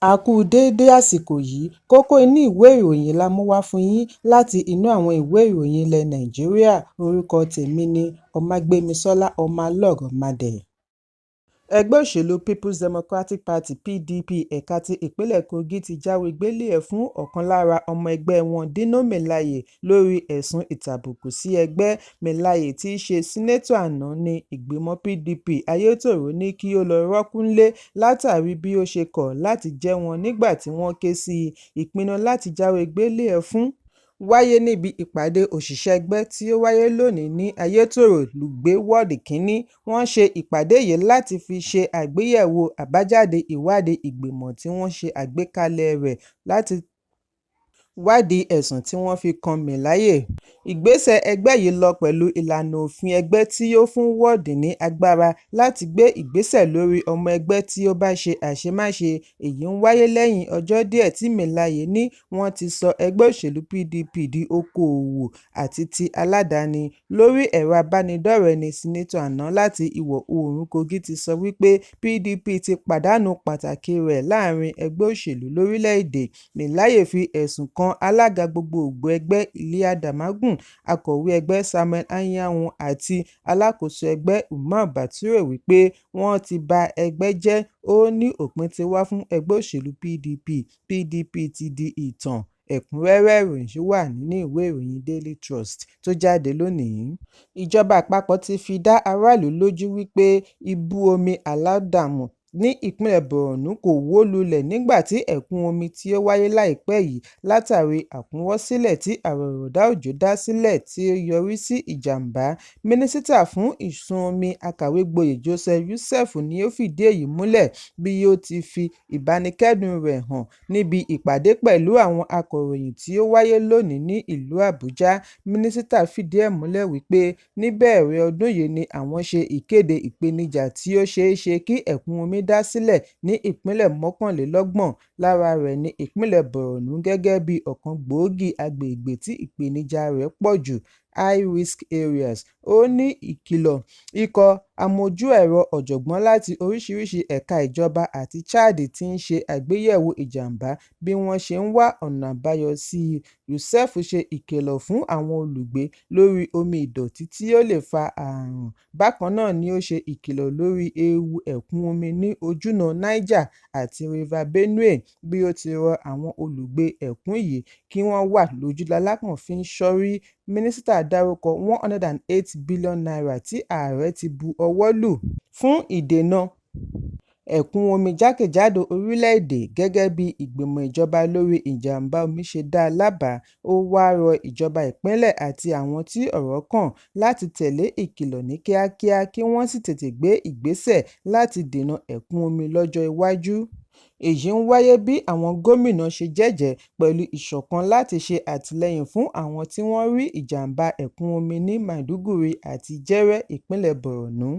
A kú déédé àsìkò yìí. Kókó inú ìwé ìròyìn la mú wá fún yín láti inú àwọn ìwé ìròyìn ilẹ̀ Nàìjíríà. Orúkọ tèmi ni Ọmágbémisọ́lá Ọmọlọ́rọ̀mádé. Ẹgbẹ́ òṣèlú Peoples Democratic Party (PDP) ẹ̀ka ti ìpínlẹ̀ Kogi ti jáwèé gbélé-e fún ọ̀kan lára ọmọ ẹgbẹ́ wọn, Dino Melaye, lórí ẹ̀sùn ìtàbùkù sí ẹgbẹ́. Melaye tí í ṣe Sínátọ̀ àná ní ìgbìmọ̀ PDP Ayétòrò ní kí ó lọ rọ́ọ̀kùn nílẹ̀ látàrí bí ó ṣe kọ̀ láti jẹ́ wọn nígbà tí wọ́n ké sí i. Ìpinnu láti jáwèé gbélé-e fún wáyé níbi ìpàdé òṣìṣẹ́ ẹgbẹ́ tí ó wáyé lónìí ní Ayétòrò, Lùgbẹ̀ wọ́ọ̀dù Kínní. Wọ́n ṣe ìpàdé yìí láti fi ṣe àgbéyẹ̀wò àbájáde ìwádìí ìgbìmọ̀ tí wọ́n ṣe àgbékalẹ̀ rẹ̀ láti wádìí ẹ̀sùn tí wọ́n fi kan Melaye. Ìgbésẹ̀ ẹgbẹ́ yìí lọ pẹ̀lú ìlànà òfin ẹgbẹ́ tí ó fún wọ́ọ̀dù ní agbára láti gbé ìgbésẹ̀ lórí ọmọ ẹgbẹ́ tí ó bá ṣe àṣemáṣe. Èyí ń wáyé lẹ́yìn ọjọ́ díẹ̀ tí Melaye ní wọ́n ti sọ ẹgbẹ́ òṣèlú PDP di okoòwò àti ti aládàáni. Lórí ẹ̀rọ ìbánidọ́rẹ̀ẹ́ ní Sínátọ̀ àná láti Ìwọ̀-oòrùn Kogi ti sọ wípé PDP ti pàdánù pàtàkì rẹ̀ láàrin ẹgbẹ́ òṣèlú lórílẹ̀-èdè. Melaye fi ẹ̀sùn kan alága gbogboògbò ẹgbẹ́ Iliya Damagum, akọ̀wé ẹgbẹ́ Samuel Anyanwu àti alákòóso ẹgbẹ́ Umar Bature wípé wọ́n ti ba ẹgbẹ́ jẹ́. Ó ní òpin ti wà fún ẹgbẹ́ òṣèlú PDP, PDP ti di ìtàn. Ẹ̀kúnrẹ́rẹ́ ìròyìn yìí wà nínú ìwé ìròyìn Daily Trust tó jáde lónìí. Ìjọba àpapọ̀ ti fi dá aráàlú lójú wípé ibú omi Alau Dam ní ìpínlẹ̀ Borno kò wó lulẹ̀ nígbà tí ẹ̀kún omi tí ó wáyé láìpẹ́ yìí látàrí àkúnwọ́sílẹ̀ tí àrọ̀rọ̀dá òjò dá sílẹ̀ tí ó yọrí sí ìjàm̀bá. Mínísítà fún Ìṣún omi Akàwé-gboyè Joseph Yusuf ni ó fìdí èyí múlẹ̀ bí ó ti fi ìbánikẹ́dùn rẹ̀ hàn níbi ìpàdé pẹ̀lú àwọn akọ̀ròyìn tí ó wáyé lónìí ní ìlú Àbújá. Mínísítà fìdí ẹ̀ múlẹ̀ wípé níbẹ̀rẹ̀ ọdún yìí ni àwọn ṣe ìkéde ìpèníjà tí ó ṣeéṣe kí ẹ̀kún omi dá sílẹ̀ ní ìpínlẹ̀ 31, lára rẹ̀ ní ìpínlẹ̀ Borno gẹ́gẹ́ bí ọ̀kan gbòógì agbègbè tí ìpèníjà rẹ̀ pọ̀ jù (high risk areas). Ó ní ikọ̀ amójú-ẹ̀rọ ọ̀jọ̀gbọ́n láti oríṣiríṣi ẹ̀ka ìjọba àti Chad ti ń ṣe àgbéyẹ̀wò ìjàm̀bá bí wọ́n ṣe ń wá ọ̀nà àbáyọ sí i. Yusuf ṣe ìkìlọ̀ fún àwọn olùgbé lórí omi ìdọ̀tí tí ó lè fa àrùn. Bákan náà ni ó ṣe ìkìlọ̀ lórí ewu ẹ̀kún omi ní ojúnà Niger àti River Benue bí ó ti rọ àwọn olùgbé ẹkùn yìí kí wọ́n wà lójú lalákàn fi ń ṣọ́rí. Mínísítà dárúkọ ₦108 billion tí ààrẹ ti bu ọwọ́ lù fún ìdènà ẹ̀kún omi jákèjádò orílẹ̀-èdè gẹ́gẹ́ bí ìgbìmọ̀ ìjọba lórí ìjàm̀bá omi ṣe dá lábàá. Ó wáá rọ ìjọba ìpínlẹ̀ àti àwọn tí ọ̀rọ̀ kàn láti tẹ̀lé ìkìlọ̀ ní kíákíá kí wọ́n sì tètè gbé ìgbésẹ̀ láti dènà ẹ̀kún omi lọ́jọ́ iwájú. Èyí ń wáyé bí àwọn gómìnà ṣe jẹ́jẹ̀ẹ́ pẹ̀lú ìṣọ̀kan láti ṣe àtìlẹ́yìn fún àwọn tí wọ́n rí ìjàm̀bá ẹ̀kún omi ní Maiduguri àti Jere, ìpínlẹ̀ Borno.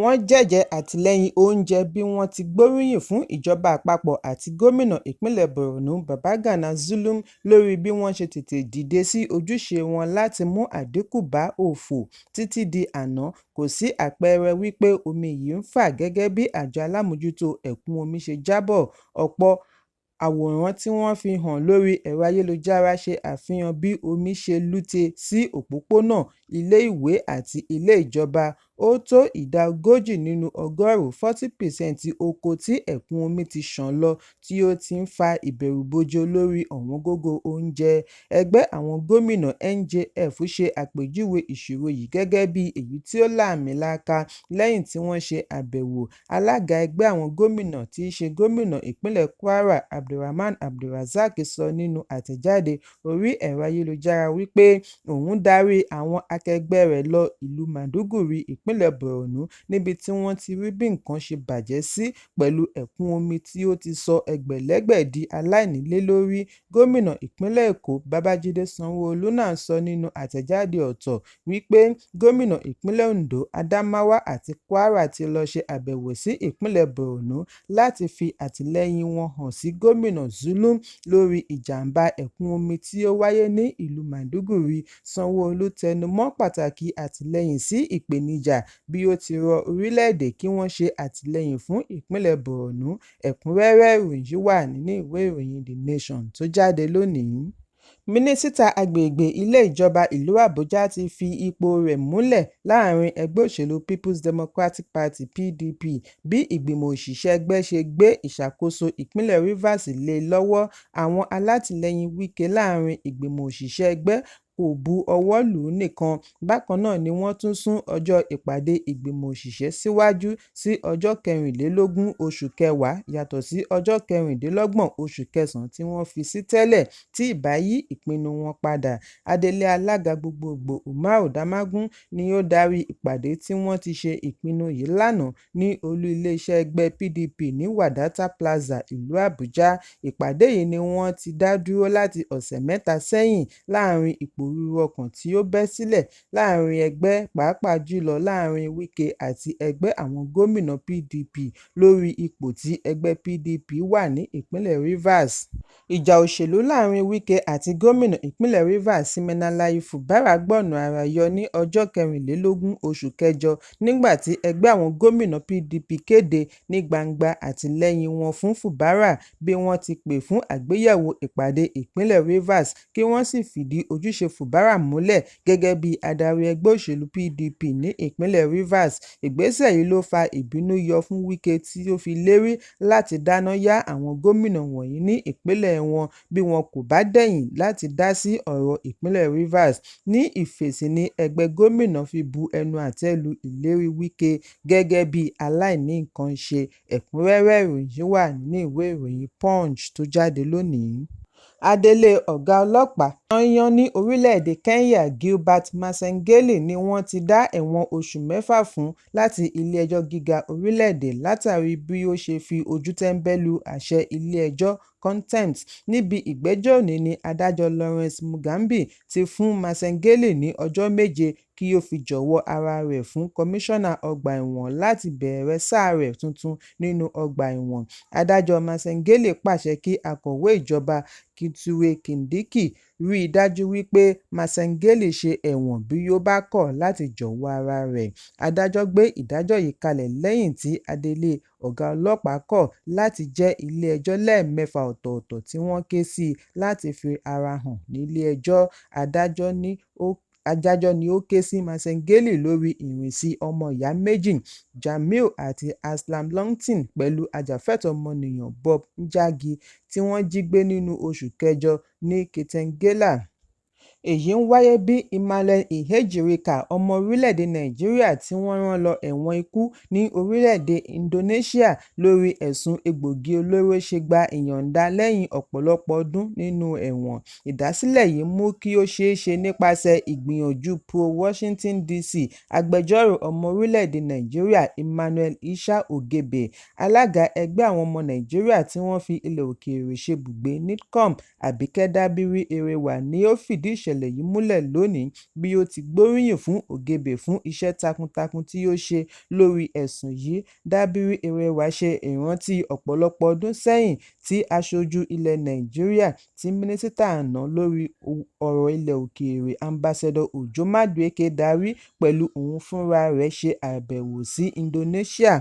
Wọ́n jẹ́jẹ̀ẹ́ àtìlẹ́yìn oúnjẹ bí wọ́n ti gbóríyìn fún ìjọba àpapọ̀ àti gómìnà ìpínlẹ̀ Borno Babagana Zulum lórí bí wọ́n ṣe tètè dìde sí ojúṣe wọn láti mú àdínkù bá òfò. Títí di àná, kò sí àpẹẹrẹ wípé omi yìí ń fà gẹ́gẹ́ bí àjọ alámòójútó ẹ̀kún omi ṣe jábọ̀. Ọ̀pọ̀ àwòrán tí wọ́n fi hàn lórí ẹ̀rọ ayélujára ṣe àfihàn bí omi ṣe lútẹ̀ sí òpópónà, ilé-ìwé àti ilé ìjọba. Ó tó ìdá 40 nínú ọgọ́rùn-ún (40%) oko tí ẹ̀kún omi ti ṣàn lọ tí ó ti ń fa ìbẹ̀rùbojo lórí ọ̀wọ́ngógó oúnjẹ. Ẹgbẹ́ àwọn gómìnà NJF ṣe àpèjúwe ìṣòro yìí gẹ́gẹ́ bí èyí tí ó láàmìlàaka lẹ́yìn tí wọ́n ṣe àbẹ̀wò. Alága ẹgbẹ́ àwọn gómìnà tí í ṣe gómìnà ìpínlẹ̀ Kwara Abdulrahman Abdulrazaq sọ nínú àtẹ̀jáde orí ẹ̀rọ ayélujára wípé òun darí àwọn akẹgbẹ́ rẹ̀ lọ ìlú Maiduguri, ìpínlẹ̀ Borno, níbi tí wọ́n ti rí bí nǹkan ṣe bàjẹ́ sí pẹ̀lú ẹ̀kún omi tí ó ti sọ ẹgbẹ̀lẹ́gbẹ̀ di aláìnílé lórí. Gómìnà ìpínlẹ̀ Èkó Babájídé Sanwó-Olú náà sọ nínú àtẹ̀jáde ọ̀tọ̀ wípé gómìnà ìpínlẹ̀ Ondo, Adamawa àti Kwara ti lọ ṣe àbẹ̀wò sí ìpínlẹ̀ Borno láti fi àtìlẹ́yìn wọn hàn sí gómìnà Zulum lórí ìjàm̀bá ẹ̀kún omi tí ó wáyé ní ìlú Maiduguri. Sanwó-Olú tẹnumọ́ Wọ́n pàtàkì àtìlẹ́yìn sí ìpèníjà bí ó ti rọ orílẹ̀-èdè kí wọ́n ṣe àtìlẹ́yìn fún ìpínlẹ̀ Borno. Ẹ̀kúnrẹ́rẹ́ ìròyìn yìí wà nínú ìwé ìròyìn The Nation tó jáde lónìí. Mínísítà Agbègbè Ilé Ìjọba ìlú Àbújá ti fi ipò rẹ̀ múlẹ̀ láàárín ẹgbẹ́ òṣèlú Peoples Democratic Party (PDP) bí ìgbìmọ̀ òṣìṣẹ́ ẹgbẹ́ ṣe gbé ìṣàkóso ìpínlẹ̀ Rivers lé e lọ́wọ́. Àwọn alátìlẹ́yìn Wike láàárín ìgbìmọ̀ òṣìṣẹ́ ẹgbẹ́ kò bu ọwọ́ lù ú nìkan, bákan náà ni wọ́n tún sún ọjọ́ ìpàdé ìgbìmọ̀ òṣìṣẹ́ síwájú sí ọjọ́ 24 oṣù kẹwàá yàtọ̀ sí ọjọ́ 26 oṣù kẹsàn-án tí wọ́n fi sí tẹ́lẹ̀ tí ìbá yí ìpinnu wọn padà. Adelé alága gbogboògbò Umaru Damagum ni ó darí ìpàdé tí wọ́n ti ṣe ìpinnu yìí lánàá ní olú iléeṣẹ́ ẹgbẹ́ PDP ní Wadata Plaza, ìlú Àbújá. Ìpàdé yìí ni wọ́n ti dá dúró láti ọ̀sẹ̀ mẹ́ta sẹ́yìn láàárín ìpòrúru ọkàn tí ó bẹ́ sílẹ̀ láàárín ẹgbẹ́, pàápàá jùlọ láàárín Wike àti ẹgbẹ́ àwọn gómìnà PDP lórí ipò tí ẹgbẹ́ PDP wà ní ìpínlẹ̀ Rivers. Ìjà òṣèlú láàárín Wike àti gómìnà ìpínlẹ̀ Rivers Siminalayi Fubara gbọ̀nà àrà yọ ní ọjọ́ 24 oṣù kẹjọ nígbà tí ẹgbẹ́ àwọn gómìnà PDP kéde ní gbangba àtìlẹ́yìn wọn fún Fubara bí wọ́n ti pè fún àgbéyẹ̀wò ìpàdé ìpínlẹ̀ Rivers kí wọ́n sì fìdí ojúṣe Fubara múlẹ̀ gẹ́gẹ́ bí adarí ẹgbẹ́ òṣèlú PDP ní ìpínlẹ̀ Rivers. Ìgbésẹ̀ yìí ló fa ìbínú yọ fún Wike tí ó fi lérí láti dáná yá àwọn gómìnà wọ̀nyí ní ìpínlẹ̀ wọn bí wọn kò bá dẹ̀yìn láti dá sí ọ̀rọ̀ ìpínlẹ̀ Rivers. Ní ìfèsì ni ẹgbẹ́ gómìnà fi bu ẹnu àtẹ́ lu ìlérí Wike gẹ́gẹ́ bí aláìníkànṣe. Ẹ̀kúnrẹ́rẹ́ ìròyìn yìí wà nínú ìwé ìròyìn Punch tó jáde lónìí. Adelé ọ̀gá ọlọ́pàá yányán ní orílẹ̀-èdè Kenya Gilbert Masengeli ni wọ́n ti dá ẹ̀wọ̀n oṣù mẹ́fà fún láti ilé-ẹjọ́ gíga orílẹ̀-èdè látàrí bí ó ṣe fi ojú tẹ́ńbẹ́lú àṣẹ ilé-ẹjọ́ contempt. Níbi ìgbẹ́jọ́ òní ní adájọ́ Lawrence Mugambi ti fún Masengeli ní ọjọ́ méje kí ó fi jọ̀wọ́ ara rẹ̀ fún kọmíṣánná ọgbà ẹ̀wọ̀n láti bẹ̀rẹ̀ sáà rẹ̀ tuntun nínú ọgbà ẹ̀wọ̀n. Adájọ́ Masengeli pàṣẹ kí akọ̀wé ìjọba Kithure Kindiki rí i dájú wípé Masengeli ṣe ẹ̀wọ̀n bí ó bá kọ̀ láti jọ̀wọ́ ara rẹ̀. Adájọ́ gbé ìdájọ́ yìí kalẹ̀ lẹ́yìn tí adelé ọ̀gá ọlọ́pàá kọ̀ láti jẹ́ ilé-ẹjọ́ lẹ́ẹ̀mẹ́fà ọ̀tọ̀ọ̀tọ̀ tí wọ́n ké sí láti fi ara hàn nílé-ẹjọ́. Adájọ́ ní ó ké sí Masengeli lórí ìrìnsí ọmọ ìyá méjì Jamil àti Aslam Longton pẹ̀lú ajàfẹ́tọ̀ọ́ ọmọnìyàn Bob Njagi tí wọ́n jí gbé nínú oṣù kẹjọ ní Kitengela. Èyí ń wáyé bí Emmanuel Ihejirika, ọmọ orílẹ̀-èdè Nàìjíríà tí wọ́n rán lọ ẹ̀wọ̀n ikú ní orílẹ̀-èdè Indonesia lórí ẹ̀sùn egbòogi olóró ṣe gba ìyọ̀ǹda lẹ́yìn ọ̀pọ̀lọpọ̀ ọdún nínú ẹ̀wọ̀n. Ìdásílẹ̀ yìí mú kí ó ṣeéṣe nípasẹ̀ ìgbìyànjú pro-Washington DC agbẹjọ́rò ọmọ orílẹ̀-èdè Nàìjíríà Emmanuel Isha Ogebe. Alága ẹgbẹ́ àwọn ọmọ Nàìjíríà tí wọ́n fi ilẹ̀ òkèèrè ṣebùgbé (NIDCOM) Abike Dabiri Erewa ni ó fìdí ìṣẹ̀lẹ̀ yìí múlẹ̀ lónìí bí ó ti gbóríyìn fún Ogebe fún iṣẹ́ takuntakun tí ó ṣe lórí ẹ̀sùn yìí. Dabiri Erewa ṣe ìrántí ọ̀pọ̀lọpọ̀ ọdún sẹ́yìn tí aṣojú ilẹ̀ Nàìjíríà tí mínísítà àná lórí ọ̀rọ̀ ilẹ̀ òkèèrè Ambassador Òjó Madueke darí pẹ̀lú òun fúnra rẹ̀ ṣe àbẹ̀wò sí Indonesia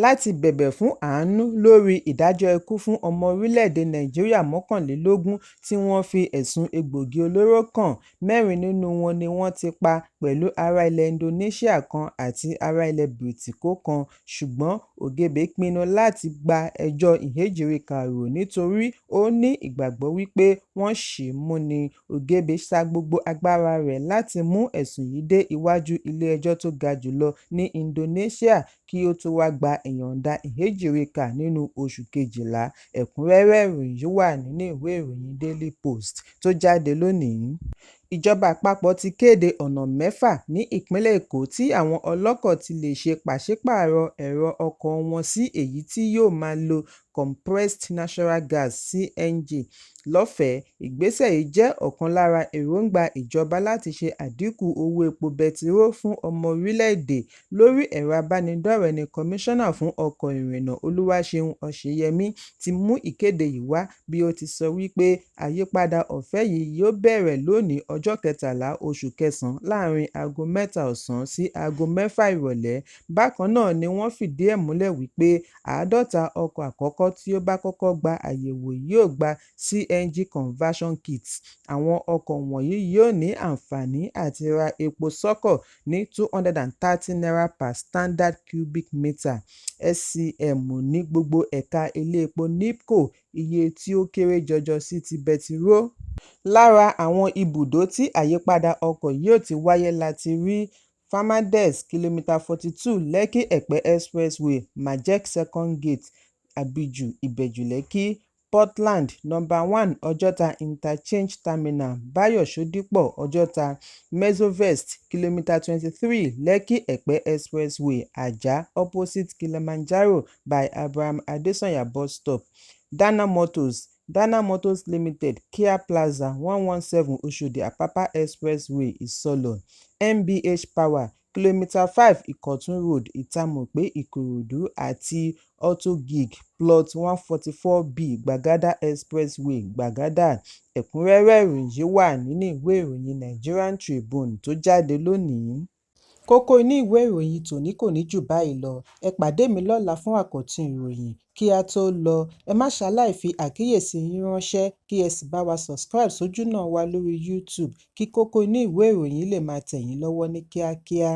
láti bẹ̀bẹ̀ fún àánú lórí ìdájọ́ ikú fún ọmọ orílẹ̀-èdè Nàìjíríà 21 tí wọ́n fi ẹ̀sùn egbòogi olóró kàn, mẹ́rin nínú wọn ni wọ́n ti pa pẹ̀lú ará ilẹ̀ Indonesia kan àti ará ilẹ̀ Bìrìtìkó kan, ṣùgbọ́n Ogebe pinnu láti gba ẹjọ́ Ihejirika rò nítorí ó ní ìgbàgbọ́ wípé wọ́n ṣì í mú ni. Ogebe sa gbogbo agbára rẹ̀ láti mú ẹ̀sùn yìí dé iwájú ilé-ẹjọ́ tó ga jùlọ ní Indonesia kí ó tó wá gba ìyọ̀ǹda Ihejirika nínú oṣù Kejìlá. Ẹ̀kúnrẹ́rẹ́ ìròyìn yìí wà nínú ìwé ìròyìn Daily Post tó jáde lónìí. Ìjọba àpapọ̀ ti kéde ọ̀nà mẹ́fà ní ìpínlẹ̀ Èkó tí àwọn ọlọ́kọ̀ ti lè ṣe pàṣípààrọ̀ èrò ọkọ̀ wọn sí èyí tí yóò máa lo Compressed Natural Gas (CNG) lọ́fẹ̀ẹ́. Ìgbésẹ̀ yìí jẹ́ ọ̀kan lára èròńgbà ìjọba láti ṣe àdínkù owó epo bẹtiró fún ọmọ orílẹ̀-èdè. Lórí ẹ̀rọ ìbánidọ́rẹ̀ẹ́ ní Kọmíṣánná fún Ọkọ̀ Ìrìnnà Olúwaṣeun Ọ̀ṣẹ́yẹmí ti mú ìkéde yìí wá, bí ó ti sọ wí pé àyípadà ọ̀fẹ́ yìí yóò bẹ̀rẹ̀ lónìí ọjọ́ 13 oṣù kẹsàn-án láàárín aago 3 ọ̀sán sí aago 6 ìrọ̀lẹ́. Bákan náà ni wọ́n fìdí ẹ̀ múlẹ̀ wí pé 50 ọkọ̀ àkọ́kọ́ tí ó bá kọ́kọ́ gba àyẹ̀wò yóò gba CNG Conversion Kits. Àwọn ọkọ̀ wọ̀nyí yóò ní àǹfààní àti ra epo sọ́kọ̀ ní ₦230 per standard cubic metre (SCM) ní gbogbo ẹ̀ka ilé epo NIPCO, iye tí ó kéré jọjọ sí ti bẹtiró. Lára àwọn ibùdó tí àyípadà ọkọ̀ yóò ti wáyé la ti rí Farmdex, Km 42 Lekki-Epe Expressway, Majek Second Gate, Abijo, Ibeju-Lekki, Portland, No. 1 Ojota Interchange Terminal, Bayo Shodipo, Ojota, Mezzovest, Km 23 Lekki-Epe Expressway, Ajah opposite Kilimanjaro by Abraham Adesanya Bus Stop, Dana Motors, Dana Motors Limited, Kia Plaza, 117 Oshodi-Apapa Expressway, Isolo, MBH Power, Km 5 Ikotun Road, Itamope, Ìkòròdú àti Autogig, Plot 144B Gbàgádà Expressway, Gbàgádà. Ẹ̀kúnrẹ́rẹ́ ìròyìn yìí wà nínú ìwé ìròyìn Nigerian Tribune tó jáde lónìí. Kókó inú ìwé ìròyìn tòní kò ní jù báyìí lọ. Ẹ pàdé mi lọ́la fún àkọ́tún ìròyìn. Kí á tó lọ, ẹ má ṣaláì fi àkíyèsí yín ránṣẹ́ kí ẹ sì bá wa subscribe sójúnà wa lórí YouTube kí kókó inú ìwé ìròyìn lè máa tẹ̀ yín lọ́wọ́ ní kíákíá.